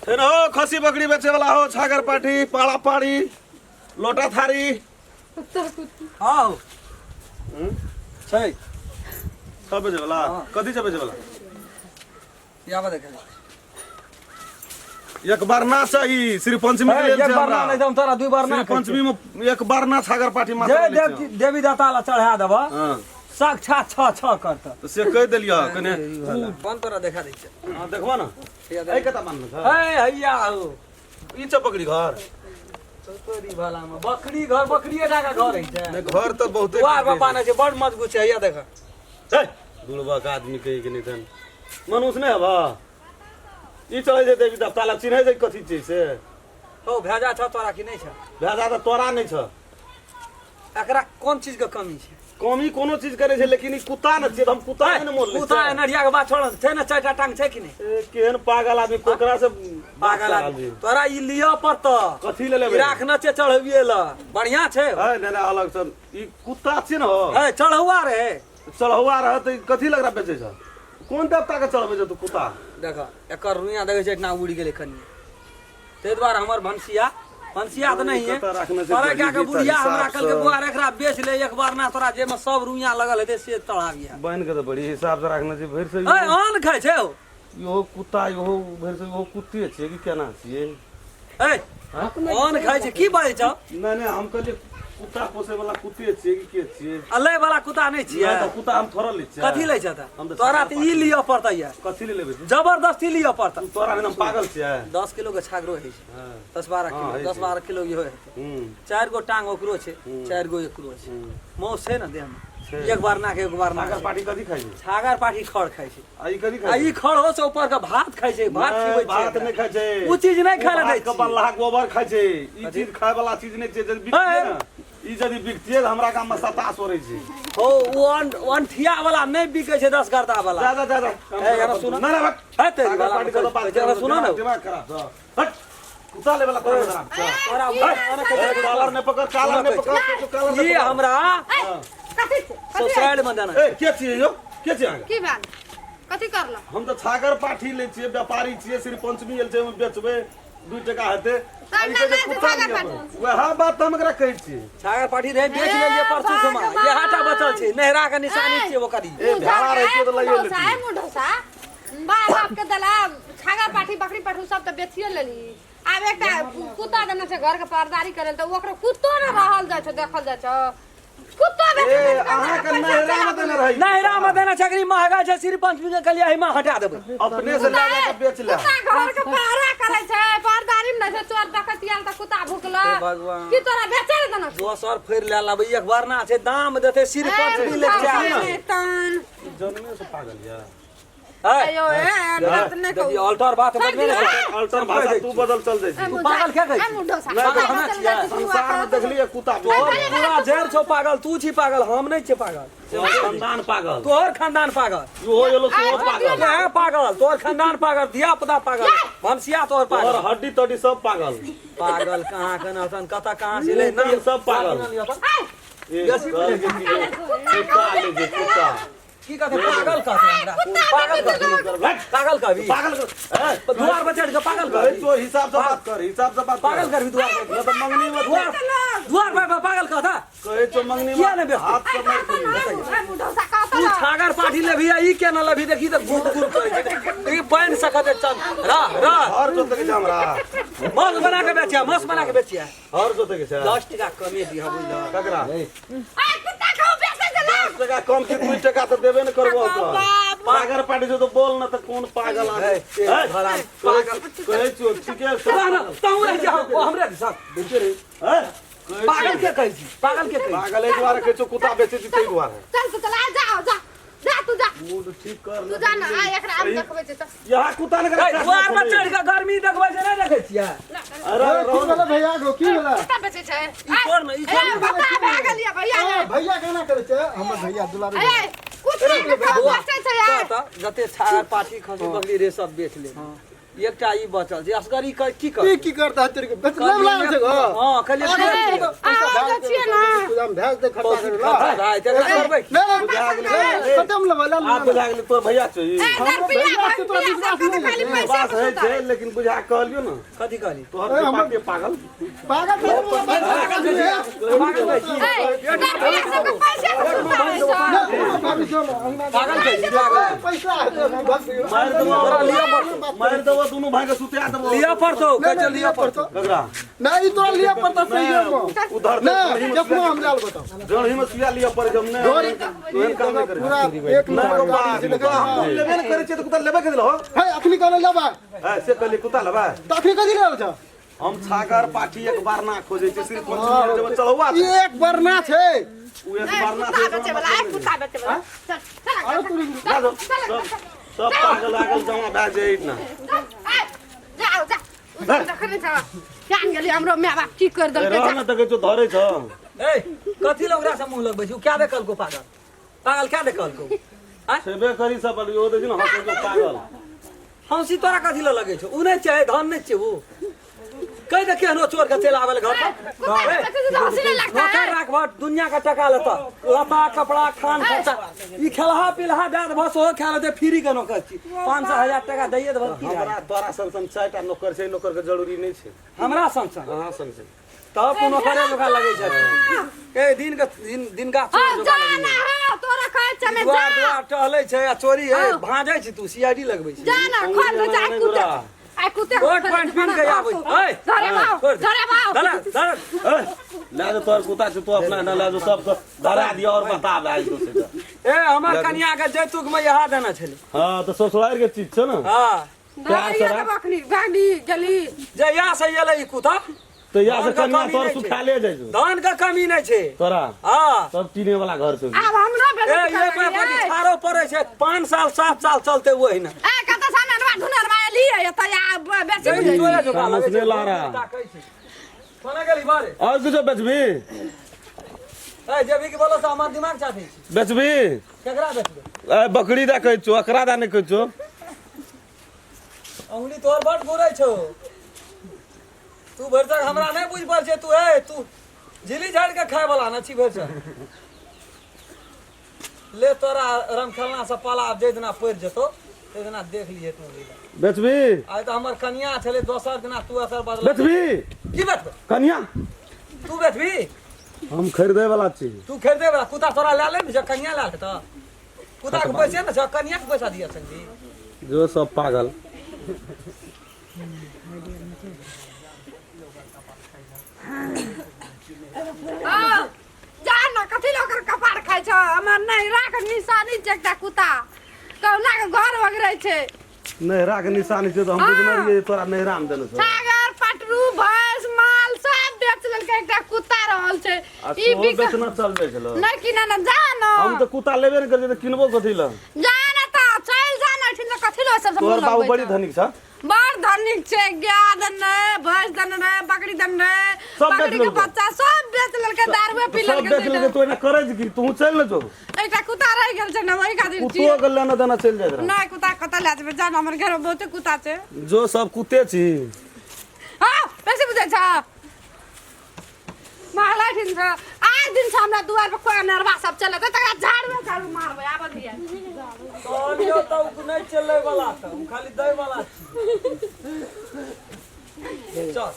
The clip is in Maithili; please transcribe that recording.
फेर हो खसी बकरी बेचे वाला हो छागर पाठी पाड़ा पाड़ी लोटा थारी। हाँ छै। सब बेचे वाला। हाँ। कथी छै बेचे वाला? यहाँ देखे। एक बार ना चाही श्री पंचमी के लेल एक छै बार ना हमरा। नहीं तो हम तोरा दुई बार ना श्री पंचमी में एक बार ना छागर पाठी जे मात्र लै देव छै। देवी दाता ला चढ़ा देब। हाँ। साक्षात छ छ करत। तऽ से कहि देलियै कने। बन तोरा देखा दै छै। हाँ, देखबा ना। हैया एहि कता बान्हल छ? हे हैया हो। ई छै बकरी घर। तोरी भला में बकरी घर बकरिए टा के घर है छै। नहि घर तऽ बहुते दुआर पर बान्है छै बड़ मजबूत छै हैया देख। हे, बुढ़बक आदमी कहि के नहि तन मनुष्य नहि हबा। ई चढ़ै छै देवी देवता लग चिन्है छै कथी छै से। हो भेजा छ तोरा कि नहि छ? भेजा तऽ तोरा नहि छ। एकरा कोन चीज के कमी छै? कमी कोनो चीज करे छै लेकिन ई कुत्ता न छियै तऽ हम कुत्ता नहि ने मोल लै कुत्ता छियै। नढ़िया के बात छोड़ छै ने चारिटा टांग छै कि नहि? ए, केहन पागल आदमी कोकरा से पागल आदमी तोरा ई लिअ पड़तऽ। कथी ले लेबै? ई राख न छै चढ़बिए ल बढ़िया छै। है नहि नहि अलग से ई कुत्ता छियै ने हो। है चढ़ौआ रहे। चढ़ौआ रहत तऽ ई कथी लग बेचै छ? कोन देवता के चढ़बै छ तू कुत्ता? देख एकर रुइया देखै छै इतना उड़ि गेलै कनिए ताहि दुआरे हमर भनसिया भनसिया तऽ नहीं है कतऽ राखने छै पर क्या के गरीबी बुढ़िया तऽ हमरा हिसाब कल के सँ। बुआ एकरा बेच ले एक बार ना तोरा जेमे सब रुइया लगल हेतै से चढ़ाबिया। बनि के तऽ बड़ी हिसाब से राखने छै भरि से। ए अन्न खाइ छै हो। इहो कुत्ता इहो भरि से इहो कुत्ते छियै कि केना छियै? ए अन्न खाइ छै की बाजै छौ? नहि नहि हम कहलियै कुत्ता पोसै वाला कुत्ते छियै कि के छियै? आ लै वाला कुत्ता नहि छियै? नहि तऽ कुत्ता हम थोड़ा लै छियै। कथी लै छ तऽ? हम तऽ तोरा तऽ ई लिअ पड़तै यार। कथी ले लेबै? जबरदस्ती लिअ पड़तै। तोरा एकदम पागल छियै। 10 किलो के छागरो होइ छै। हाँ। 10 12 हाँ, किलो होइ 10 छै। 12 किलो इहो हेतै। 4 गो टांग ओकरो छै 4 गो एकरो छै। मौस छै ने देह में। छै। एक बार ना के एक बार ना। छागर पाठी कथी खाइ छै? छागर पाठी खड़ खाइ छै। आ ई कथी आ खाइ ई छै? खड़ हो से ऊपर के भात खाइ छै भात नहि, खिबै छै भात एकरा। नहि खाइ छै। ओ चीज नहि खाय लए भात दै के छियै। बनलाहा गोबर खाइ छै। ई चीज खाय वाला चीज नहि छै। यदि बिकतियै ने ई यदि बिकतियै तऽ हमरा गाममे सतास ओरै छै। हो ओ अनठिया वाला नहि बिकै छै 10 गर्दा वाला। जा जा जा जा। ए, जरा सुनो। ना ना भक। है तेरी सागर वाला पार्टी के तो बात जरा सुनो ना। दिमाग खराब छ। हट। कुत्ता ले वाला तोरा खराब छ। तोरा वो अने ए, कालर नहि पकड़ कालर नहि पकड़ तो कालर नहि ई पकड़। हमरा कथी छै? कथी ससुराल में देना। ए के छियै यौ? के छियै अहाँके? की भेल? कथी करल? हम तऽ छागर पाठी लै छियै व्यापारी छियै श्री पंचमी एल छै ओहिमे बेचबै 2 टका हेतै। तऽ आ ई कहै छै नहि, कुत्ता छागर लिअ पाठी। पड़त। वएह बात तऽ हम एकरा कहै छियै। छागर पाठी रहे बेच लेलियै परसू खुमा भगवान। इएह टा बचल छै नहरा के निशानी छियै ओकर ई। ए भेड़ा रहै तऽ लइए मुँह ढोसा, लेतियै। मुँह ढोसा। बाप बाप के दला छागर पाठी बकरी पठू सब तऽ बेचिए लेली। आब एकटा कुत्ता देने छै घर के परदारी करे तऽ ओकरो कुत्तो ने रहल जाइ छै देखल जाइ छै। कुत्ता ए बेच के अहाँके नैहरा मे देने रहै। नहरा में देना छै अगर ई महगा छै श्री पंचमी के कहलियै एहिमे हटा देबै। अपने से लए जाके बेच ले। कुत्ता घर के पहरा करे छै परदारी में नहि छै चोर डकैत आयल तऽ कुत्ता भुकलक। हे भगवान। की तोरा बेचे ले देना छै? दोसर फेर लए लेबै एक बार ना छै दाम देतै श्री पंचमी ले ए, छै। तन। जन्मे से पागल यऽ। अयो ए बात नहि देखियौ कहू। अल्टर बात बजबे नहि करतै। अल्टर भाषा तू बदल चल जाइ छी। तू पागल क्या कहै छी? नहि पागल हमे छियै। संसार में देखलियै कुत्ता तोहर पूरा जड़ छौ पागल तू छी पागल हम नहि छियै पागल। तोहर खानदान पागल। तोहर खानदान पागल। इहो एलो सेहो पागल। तोहे पागल तोहर खानदान पागल धिया पुता पागल भनसिया तोहर तोहर पागल। हड्डी तड्डी सब पागल। पागल कहाँ के नहतन कतऽ कहाँ से ले ई सब पागल। ए, बेसी कहल के की कुत्ता ले जे कुत्ता। की कहते पागल कहते हमरा पागल कहते पागल कहबी पागल कर- ए, दुआर पर चढ़ के पागल कहै कहबी छौ हिसाब से बात कर हिसाब से बात कर। पागल करबी दुआर पर नहि तऽ मंगनी में दुआर दुआर पर पागल कहता कहै छौ मंगनी किया में नहि बेचतै? हाथ से मारि खेली। तू छागर पाठी लेबही आ ई केना लेबही देखी तऽ गुड़ गुड़ करै छै ई बनि सकत है चल रह रह। हर जोतै के छै हमरा। मस बना के बेचिया मस बना के बेचिया। हर जोतै के छै। 10 टका कमे दिह बुझल। ककरा? 10 टका कम की 2 टका तऽ देबे ने करबो तऽ। पागल पाटी छौ तऽ बोल न तऽ कोन पागल आदमी। हे, ए, भला पागल। कहै छियौ ठीके छै। रह न तहूँ रहि जा ओ हमरे दिस बेचे रे। ए, कहै पागल छियौ। के कहै छी पागल के कहै छी? पागल एहि दुआरे कहै छियौ कुत्ता बेचै छी ताहि दुआरे। चल तू चल आ जा जा जा तू जा मूड ठीक कर तू जा ना आ एकरा आब देखबै छै चल। यहाँ कुत्ता ने ए, दुआर पर चढ़ के गर्मी देखबै छै नहि देखै छियै? अरे की रहो भेलै भैया गो की भेलै? कुत्ता बेचै छै। ई छोड़ ने ई छोड़ ए ने। कुत्ता भए गेल भैया ए, भैया केना करै छै हमर भैया दुलारू ए भैया। कुत्ता के बौआ, बेचै छै यार। कह तऽ जते छागर पाठी खसी बकरी रे सब बेच ले एकटा ई बचल छै असगर ई की ई कर की करता है तेरे के बेच लेब लागल छै गो हां कहलियै आगे बेच ले। तो पैसा आ, भए छियै ना। पूजा में भैंस दे खर्चा बहुत करे खर्चा भए जेतै, एकरा करबै की? नहीं बुझा गेलै। नहीं खत्म लेबै ले आब बुझा गेलै तोर भैया छौ ई। ए, हमरो रुपैआ भैया छै तोरा भैया विश्वास सबके तऽ खाली पैसे बात के है सुता छै लेकिन बुझा के कहलियो ना कथी कहली तोहर ए, के हमर- पाटे पागल पागल छै, पागल छै। ए, डरपिया सबके पैसे के सुता रहै छौ। ना, कोनो भाभी जो अंगना पागल छै पागल पैसा हेतै, बस। मारि देबो, मारि देबो दुनू भाई के सुता देबो। लिअ पड़तौ, कहै छै लिअ पड़तौ। ककरा? नहीं, ई तोरा लिअ पड़तौ सहिए मे। उधर नहीं, जखनो हमरा लग बताओ। जड़ही में सुइया लिअ पड़े जब ने तोहन काम नहीं करे। पूरा एक नहीं नंबर बाबा, गाड़ी छै, कुत्ता हम लेबे नहीं करे छियै तऽ कुत्ता लेबे के देलहो। है, अखनी कहने लेबा। है से कहली कुत्ता लेबै। तऽ अखनी कथी लेल छौ? हम छागर पाठी एक बार ना खोजे छियै, सिर्फ पंचमी जब चलौआ ई एक बरना छै। उ एक ए, बार ना कुत्ता बेचे वाला, ए, कुत्ता बेचे वाला। चल, चल, अरे तू जा दो, चल, सब सब पागल लागल जमा भए जाइ ना। चल, ए, जाओ, जा। उ सब देखने छौ। जान गेली हमरो my बाप की कर देलकै। रह ना तऽ कहै छौ धरै छौ। ए, कथी लए ओकरा से मुँह लगबै छी? उ क्या देखलको पागल? पागल क्या देखलको? आँय? छेबे करी सब ओ देखी ना हंसै छौ पागल। हंसी तोरा कथी लए लगै छौ? उ नहि छै, धन नहि छै उ। कहि दे केहनो चोर के चलि आबै घर पर। कुत्ता के बेचे छै तऽ हँसी नहि लगता नौकर है। राखबह दुनिया के टका लेतह, लता कपड़ा खान खर्चा, ई खेलहा पिलहा दए देबह सेहो खा लेतै। फ्री के नौकर छी, 500 1000 टका दैए देबह की हमरा तोरा सन सन चारिटा नौकर छै, नौकर के जरूरी नहि छै। हमरा सन सन? अहाँ सन छै तब कोनो करे जोका लगै छै। ए दिन के दिन दिनका चोर हाँ, जोका जा लगै ना, छै। हाँ, तोरा कहै छै हमे दुआर जा। दुआर टहलै छै आ चोरी है हाँ। भाजै छै, तू सीआईडी लगबै छै। जा ना, खोल दे, जा, नहीं कुत्ते। गोरा। आ कुत्ते कोट पैंट पिन्ह के आबै छै। ए, धरे बाव, छोड़ दे। धरे बाव। धरा, धरा। ए, लए जो तोहर कुत्ता छै, तू अपना ना लए जो, सबके धरा दिअ और बता भए जेतौ से तऽ। ए, हमर कनिया के जैतुक में इहा देने छलै। हाँ तऽ ससुरारि के चीज छै ने। हाँ। धरे ये तऽ अखनी भागली गेली। जहिया से एलै ई कुत्ता तऽ इएह से धान के कनिया कमी तोहर नहि छै। सुखाले जाइ छौ। धान के कमी नहि छै तोरा। हाँ। सब टीने वाला घर छौ। आब हमरा ए बेइज्जती ये करऽ पर लगलियै। छाड़ो पड़ै छै, 5 साल 7 साल चलते वही ने। ए, कतऽ सँ अनरवा ढुनरवा एली एतऽ आ बेसी जै बुझै तोरे जोका तामस लगै छै, नहि लारा। ताकै छै। कोना गेली बारे? और किछो बेचबी? ए, जेबी के बोलो से हमर दिमाग चाटै छी। बेचबी? केकरा बेचबै? ए, बकरी दए कहै छौ, एकरा दए नहि कहै छौ। अंगुली तोहर बड घुरै छौ। तू भरिसक हमरा नहि बुझि पड़ छै तू। ए, तू झिली झाड़ि के खाय वाला न छी भरिसक। ले तोरा रमखेलना से पाला, आब जाहि दिना पड़ि जेतौ ताहि दिना देख लिहे तू लीला। बेचबी? आइ तऽ हमर कनिया छलै, दोसर दिना तू असर बदल। बेचबी? की बेचबै? कनिया। तू बेचबी? हम खरीदे वाला छी। तू खरीदे वाला? कुत्ता तोरा लए ले ने छै, कनिया लए ले। तऽ कुत्ता के पैसे ने छौ, कनिया के पैसा दिअ संगी। जो सब पागल। हाँ, जा ना, कथी लऽ ओकर कपार खाइ छौ? हमर नैहरा के निशानी छै एकटा कुत्ता, कहुना के घर बगरै छै। नैहरा के निशानी छै तऽ हम बुझने रहियै तोरा नैहरा मे देने छौ। छागर पटरू भैंस माल सब बेच लेलकै, एकटा कुत्ता रहल छै। आ ई सेहो बिक बेचना चल जाइ छलो। नहि किना ना, जा ना। हम तऽ कुत्ता लेबे नहि करै छियै तऽ किनबो कथी लए? जा ना तऽ चलि जा ना एहिठिन से, कथी लऽ सब तोहर बाबू बड़ी धनिक छ। बड़ धनिक छै। गाय देने, भैंस देने रहे, बकरी देने रहे। सब बेच बकरी के लेलकै। बच्चा सब बेच लेलकै, दारुए पी सब लेलकै। बेच लेलकै, तू एना करै छी की? तू चलि ने जो। एकटा कुत्ता रहि गेल छै ने, ओहि खातिर कुत्तो के लेना देना चलि जाइत रह। नहि, कुत्ता कतऽ लए जेबै? जा ने, हमर घरमे बहुते कुत्ता छै। जो सब कुत्ते छी। हँ, बेसी बुझै छ। महला दिन से आइ दिन से हमरा दुआर पर कोई अनरवा सब चलत तकरा झाड़ू झाड़ू मारबै, आबऽ दियै। कहलियौ तऽ ओ नहि चलै वाला तऽ ओ खाली दै वाला छी। चल।